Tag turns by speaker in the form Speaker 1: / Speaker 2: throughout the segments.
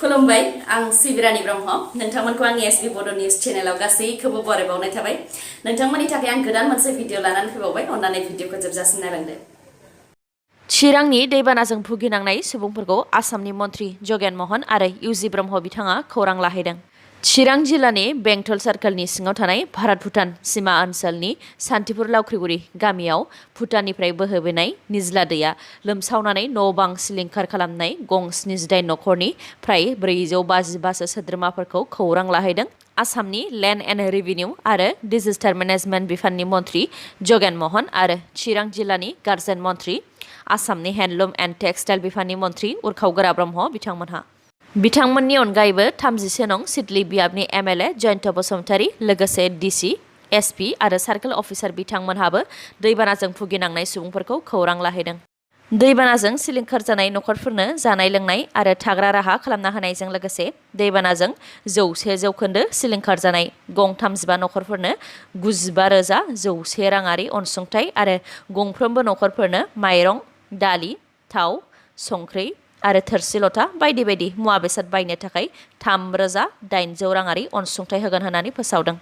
Speaker 1: खुलुमबाय आं सिबिरानि ब्रह्म नोंथांमोनखौ आंनि sbbodonews चेनेलाव गासैखौबो बरायबावनाय थाबाय नोंथांमोननि थाखाय आं गोदान मोनसे भिडिअ लानानै फैबावबाय अन्नानै भिडिअखौ जोबजासिम नायलांदो
Speaker 2: चिरांनि दैबानाजों भुगिनांनाय सुबुंफोरखौ आसामनि मन्त्रि जगेन महन आरो इउजि ब्रह्म बिथाङा खौरां लाहैदों। चिरां जिल्लानि बेंटल सार्कलनि सिङाव थानाय भारत भुटान सीमा ओनसोलनि सान्तिपुर लावख्रिगुरि गामियाव भुटाननिफ्राय बोहैबोनाय निज्ला दैया लोमसावनानै न' बां सिलिंखार खालामनाय गं 78 नखरनि फ्राय 455 सोद्रोमाफोरखौ खौरां लाहैदों। आसामनि लेन्ड एन्ड रेभिनिउ आरो डिजास्टार मेनेजमेन्ट बिफाननि मन्त्रि जगेन महन आरो चिरां जिल्लानि गार्जेन मन्त्रि आसामनि हेन्डलुम एन्ड टेक्सटाइल बिफाननि मन्त्रि उरखावगोरा ब्रह्म बिथांमोनहा। बिथांमोननि अनगायैबो 33 नं सिडली बियाबनि एमएलए जयन्त बसुमतारी लोगोसे डिसि एसपि आरो सार्केल अफिसार बिथांमोनहाबो दैबानाजों भुगिनांनाय सुबुंफोरखौ खौरां लाहैदों। दैबानाजों सिलिंखार जानाय नखरफोरनो जानाय लोंनाय आरो थाग्रा राहा खालामना होनायजों लोगोसे दैबानाजों 100% सिलिंखार जानाय गं 35 नखरफोरनो 95,100 राङारि अनसुंथाइ आरो गंफ्रोमबो नखरफोरनो माइरं, दालि, थाव, संख्रि आरो थोरसि लथा बायदि बायदि मुवा बेसाद बायनो थाखाय 3,800 राङारि अनसुंथाइ होगोन होननानै फोसावदों।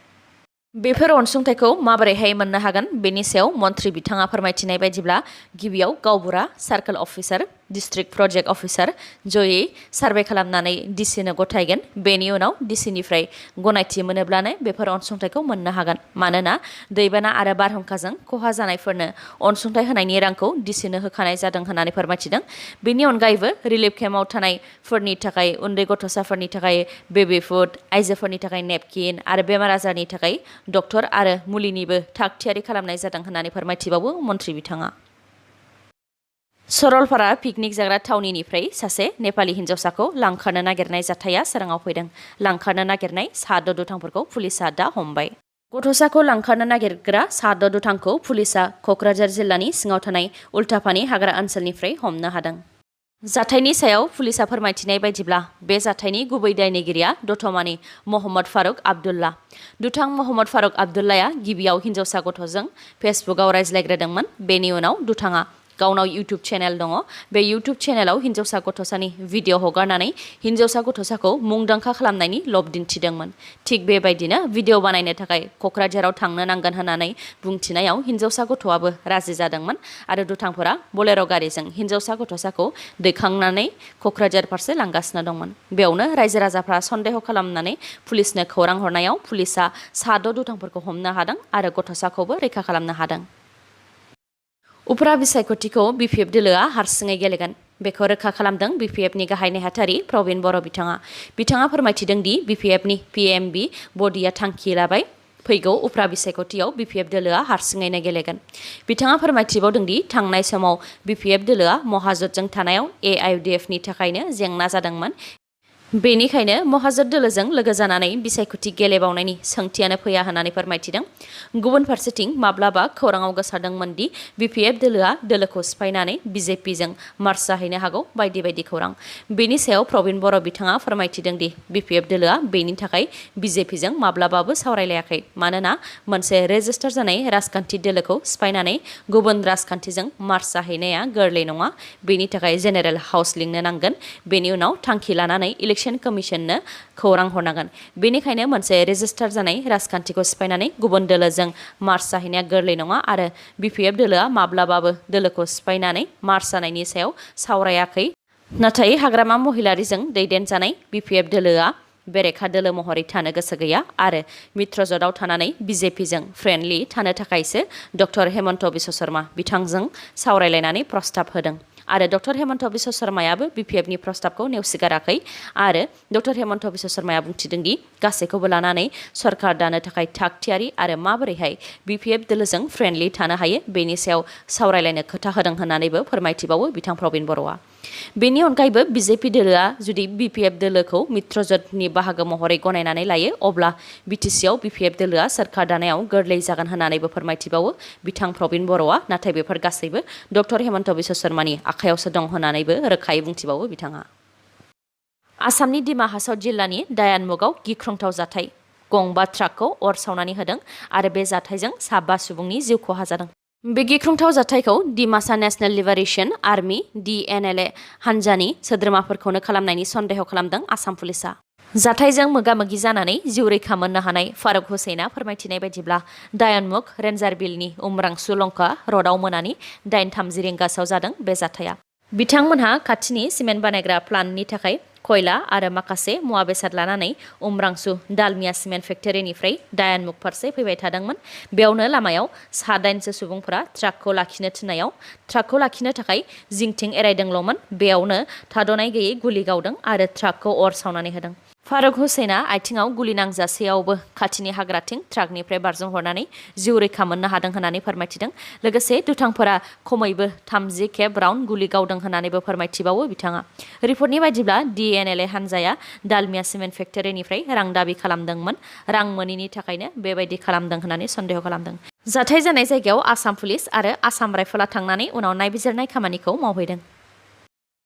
Speaker 2: बेफोर अनसुंथाइखौ माबोरैहाय मोननो हागोन बेनि सायाव मन्त्रि बिथाङा फोरमायथिनाय बायदिब्ला गिबियाव गावबुरा circle officer district project officer जयै सार्भे खालामनानै डिसिनो गथायगोन। बेनि उनाव डिसिनिफ्राय गनायथि मोनोब्लानो बेफोर अनसुंथाइखौ मोननो हागोन। मानोना दैबाना आरो बारहुंखाजों खहा जानायफोरनो अनसुंथाइ होनायनि रांखौ डिसिनो होखानाय जादों होननानै फोरमायथिदों। बेनि अनगायैबो रिलिफ केम्पआव थानायफोरनि थाखाय उन्दै गथ'साफोरनि थाखाय बेबी फुड, आइजोफोरनि थाखाय नेपकिन आरो बेमार आजारनि थाखाय डक्टर आरो मुलिनिबो थाग थियारि खालामनाय जादों होननानै फोरमायथिबावो मन्त्रि बिथाङा। सरलपारा पिकनिक जाग्रा थावनिनिफ्राय सासे नेपाली हिन्जावसाखौ लांखारनो नागिरनाय जाथाया सोराङाव फैदों। लांखारनो नागिरनाय 7 दुथांफोरखौ पुलिसआ दा हमबाय। गथ'साखौ लांखारनो नागिरग्रा 7 दुथांखौ पुलिसआ क'क्राझार जिल्लानि सिङाव थानाय उल्टापानि हाग्रा ओनसोलनिफ्राय हमनो हादों। जाथायनि सायाव पुलिसआ फोरमायथिनाय बायदिब्ला बे जाथायनि गुबै दायनिगिरिया दतमानि महम्मद फारुक आब्दुल्ला। दुथां महम्मद फारुक आब्दुल्लाया गिबियाव हिन्जावसा गथ'जों फेसबुकआव रायज्लायग्रोदोंमोन। बेनि उनाव दुथाङा गावनाव इउटुब चेनेल दङ। बे इउटुब चेनेलाव हिन्जावसा गथ'सानि भिडिअ हगारनानै हिन्जावसा गथ'साखौ मुंदांखा खालामनायनि लब दिन्थिदोंमोन। थिग बेबायदिनो भिडिअ बानायनो थाखाय क'क्राझाराव थांनो नांगोन होननानै बुंथिनायाव हिन्जावसा गथ'आबो राजि जादोंमोन आरो दुथांफोरा बलेर' गारिजों हिन्जावसा गथ'साखौ दैखांनानै क'क्राझार फारसे लांगासिनो दंमोन। बेयावनो रायजो राजाफ्रा सन्देह खालामनानै पुलिसनो खौरां हरनायाव पुलिसआ 7 दुथांफोरखौ हमनो हादों आरो गथ'साखौबो रैखा खालामनो हादों। उफ्रा बिसायख'थिखौ बिपिएफ दोलोआ हारसिङै गेलेगोन। बेखौ रोखा खालामदों बिपिएफनि गाहाय नेहाथारि प्रबिन बर' बिथाङा। बिथाङा फोरमायथिदों दि बिपिएफनि पिएमबि बडिआ थांखि लाबाय फैगौ उफ्रा बिसायख'थियाव बिपिएफ दोलोआ हारसिङैनो गेलेगोन। बिथाङा फोरमायथिबावदों दि थांनाय समाव बिपिएफ दोलोआ महाजोतजों थानायाव एआइउडिएफनि थाखायनो जेंना जादोंमोन। बेनिखायनो महाजोत दोलोजों लोगो जानानै बिसायख'थि गेलेबावनायनि सोंथियानो फैया होननानै फोरमायथिदों। गुबुन फारसेथिं माब्लाबा खौराङाव गोसारदोंमोन दि बिपिएफ दोलोआ दोलोखौ सिफायनानै बिजेपिजों मार्च जाहैनो हागौ बायदि बायदि खौरां। बेनि सायाव प्रबिन बर' बिथाङा फोरमायथिदों दि बिपिएफ दोलोआ बेनि थाखाय बिजेपिजों माब्लाबाबो सावरायलायाखै। मानोना मोनसे रेजिस्टार जानाय राजखान्थि दोलोखौ सिफायनानै गुबुन राजखान्थिजों मार्च जाहैनाया गोरलै नङा। बेनि थाखाय जेनेरेल हाउस लिंनो नांगोन। बेनि उनाव थांखि लानानै इलेक्शन कमिशननो खौरां हरनांगोन। बेनिखायनो मोनसे रेजिस्टार जानाय राजखान्थिखौ सिफायनानै गुबुन दोलोजों मार्च जाहैनाया गोरलै नङा आरो बिपिएफ दोलोआ माब्लाबाबो दोलोखौ सिफायनानै मार्च जानायनि सायाव सावरायाखै। नाथाय हाग्रामा महिलारिजों दैदेनजानाय बिपिएफ दोलोआ बेरेखा दोलो महरै थानो गोसो गैया आरो मित्रजोटआव थानानै बिजेपिजों फ्रेन्डलि थानो थाखायसो डक्टर हेमन्त बिश्व शर्मा बिथांजों सावरायलायनानै प्रस्ताब होदों। आरो डक्टर हेमन्त बिश्व शर्मायाबो बिपिएफनि प्रस्ताबखौ नेवसिगाराखै आरो डक्टर हेमन्त बिश्व शर्माया बुंथिदों दि गासैखौबो लानानै सरकार दानो थाखाय थाग थियारि आरो माबोरैहाय बिपिएफ दोलोजों फ्रेन्डलि थानो हायो बेनि सायाव सावरायलायनो खोथा होदों होननानैबो फोरमायथिबावो बिथां प्रबिन बर'आ। बेनि अनगायैबो बिजेपि दोलोआ जुदि बिपिएफ दोलोखौ मित्रजोटनि बाहागो महरै गनायनानै लायो अब्ला बिटिसिआव बिपिएफ दोलोआ सोरखार दानायाव गोरलै जागोन होननानैबो फोरमायथिबावो बिथां प्रबिन बर'आ। नाथाय बेफोर गासैबो डक्टर हेमन्त बिश्व शर्मानि आखायावसो दं होननानैबो रोखायै बुंथिबावो बिथाङा। आसामनि डिमा हासाव जिल्लानि दायानमुगाव गिख्रंथाव जाथाय गंबा ट्राकखौ अर सावनानै होदों आरो बे जाथायजों 5 सुबुंनि जिउ खहा जादों। बे गिख्रंथाव जाथायखौ Dimasa national liberation army DNLA हानजानि सोद्रोमाफोरखौनो खालामनायनि सन्देह खालामदों आसाम पुलिसा। जाथायजों मोगा-मोगि जानानै जिउ रैखा मोननो हानाय फारुक हुसैना फोरमायथिनाय बायदिब्ला डायनमुख रेन्जार बिलनि उमरांसु लंका र'डआव मोनानि 8:30 रिंगासोआव जादों बे जाथाया। बिथांमोनहा खाथिनि सिमेन्ट बानायग्रा प्लान्टनि थाखाय खयला आरो माखासे मुवा बेसाद लानानै उमरांसु दालमिया सिमेन्ट फेक्टरिनिफ्राय डायनमुख फारसे फैबाय थादोंमोन। बेयावनो लामायाव 9 सुबुंफोरा ट्राकखौ लाखिनो थिननायाव ट्राकखौ लाखिनो थाखाय जिंथिं एरायदोंल'मोन। बेयावनो थाद'नाय गैयै गुलि गावदों आरो ट्राकखौ अर सावनानै होदों। फारुक हुसैना आथिङाव गुलि नांजासेयावबो खाथिनि हाग्राथिं ट्राकनिफ्राय बारजुमहरनानै जिउ रैखा मोननो हादों होननानै फोरमायथिदों। लोगोसे दुथांफोरा खमैबो 30 खेब राउन्ड गुलि गावदों होननानैबो फोरमायथिबावो बिथाङा। रिपर्टनि बायदिब्ला DNLA हानजाया दालमिया सिमेन्ट फेक्टरिनिफ्राय रां दाबि खालामदोंमोन। रां मोनैनि थाखायनो बेबायदि खालामदों होननानै सन्देह खालामदों। जाथाय जानाय जायगायाव आसाम पुलिस आरो आसाम राइफला थांनानै उनाव नायबिजिरनाय खामानिखौ मावहैदों।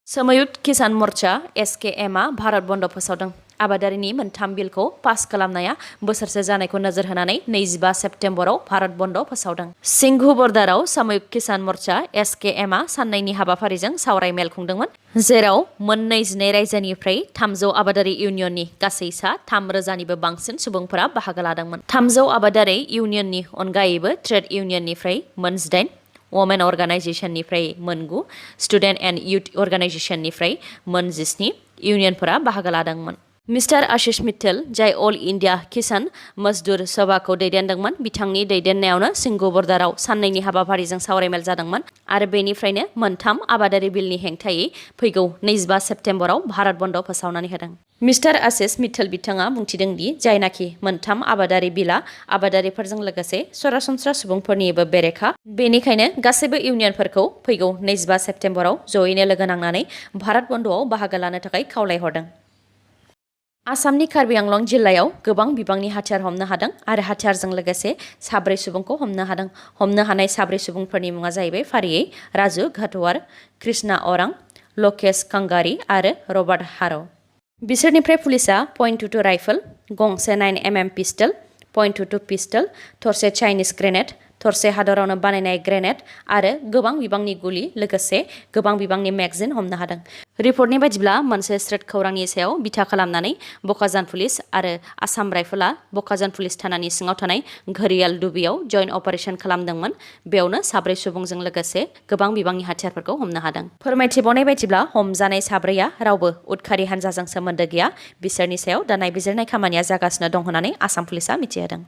Speaker 2: संयुक्त किसान मोर्चा SKMआ भारत बन्द फोसावदों। आबादारिनि मोनथाम बिलखौ पास खालामनाया बोसोरसे जानायखौ नोजोर होनानै 25 सेप्तेम्बराव भारत बन्द फोसावदों। सिंघु बर्डाराव संयुक्त किसान मोर्चा SKMआ साननैनि हाबाफारिजों सावराय मेल खुंदोंमोन, जेराव मोन 22 रायजोनिफ्राय 300 आबादारि इउनियननि गासै सा 3,000निबो बांसिन सुबुंफोरा बाहागो लादोंमोन। 300 आबादारि इउनियननि अनगायैबो ट्रेड इउनियननिफ्राय मोन 8, वमेन अर्गानाइजेशननिफ्राय मोन 9, स्टुडेन्ट एन्ड इयुथ अर्गानाइजेशननिफ्राय मोन 17 इउनियनफोरा बाहागो लादोंमोन। मिस्टार आशिष मित्तल, जाय अल इन्डिया किसान मजदुर सभाखौ दैदेनदोंमोन, बिथांनि दैदेननायावनो सिंघु बर्डाराव साननैनि हाबाफारिजों सावरायमेल जादोंमोन आरो बेनिफ्रायनो मोनथाम आबादारि बिलनि हेंथायै फैगौ 25 सेप्तेम्बराव भारत बन्द फोसावनानै होदों। मिस्टार आशिष मित्तल बिथाङा बुंथिदों दि जायनाखि मोनथाम आबादारि बिलआ आबादारिफोरजों लोगोसे सरासनस्रा सुबुंफोरनिबो बेरेखा, बेनिखायनो गासैबो इउनियनफोरखौ फैगौ 25 सेप्तेम्बराव जयैनो लोगो नांनानै भारत बन्दआव बाहागो लानो थाखाय खावलायहरदों। आसामनि कार्बि आंलं जिल्लायाव गोबां बिबांनि हाथियार हमनो हादों आरो हाथियारजों लोगोसे 4 सुबुंखौ हमनो हादों। हमनो हानाय 4 सुबुंफोरनि मुङा जाहैबाय फारियै राजु घाटवार, कृष्णा अरां, लकेश कंगारी आरो रबार्ट हार'। बिसोरनिफ्राय पुलिसा .22 राइफल, गंसे 9mm पिस्टल, .22 पिस्टल, थरसे चाइनिज ग्रेनेड, थरसे हादरावनो बानायनाय ग्रेनेड आरो गोबां बिबांनि गुलि लोगोसे गोबां बिबांनि मेगजिन हमनो हादों। रिपर्टनि बायदिब्ला मोनसे स्रोत खौरांनि सायाव बिथा खालामनानै बकाजान पुलिस आरो आसाम राइफला बकाजान पुलिस थानानि सिङाव थानाय घरियाल दुबियाव जइन्ट अपारेशन खालामदोंमोन। बेयावनो 4 सुबुंजों लोगोसे गोबां बिबांनि हाथियारफोरखौ हमनो हादों। फोरमायथिबावनाय बायदिब्ला हमजानाय 4आ रावबो उदखारि हान्जाजों सोमोन्दो गैया। बिसोरनि सायाव दा नायबिजिरनाय खामानिया जागासिनो दं होननानै आसाम पुलिसा मिथिहोदों।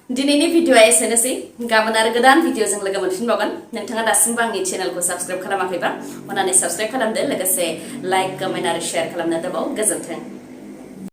Speaker 1: दिनैनि भिडिअआ एसेनोसै। गाबोन आरो गोदान भिडिअजों लोगो मोनफिनबावगोन। नोंथाङा दासिमबो आंनि चेनेलखौ साबस्क्राइब खालामाखैबा अन्नानै साबस्क्राइब खालामदो, लोगोसे लाइक, कमेन्ट आरो शेयार खालामनो दाबाव। गोजोन्थों।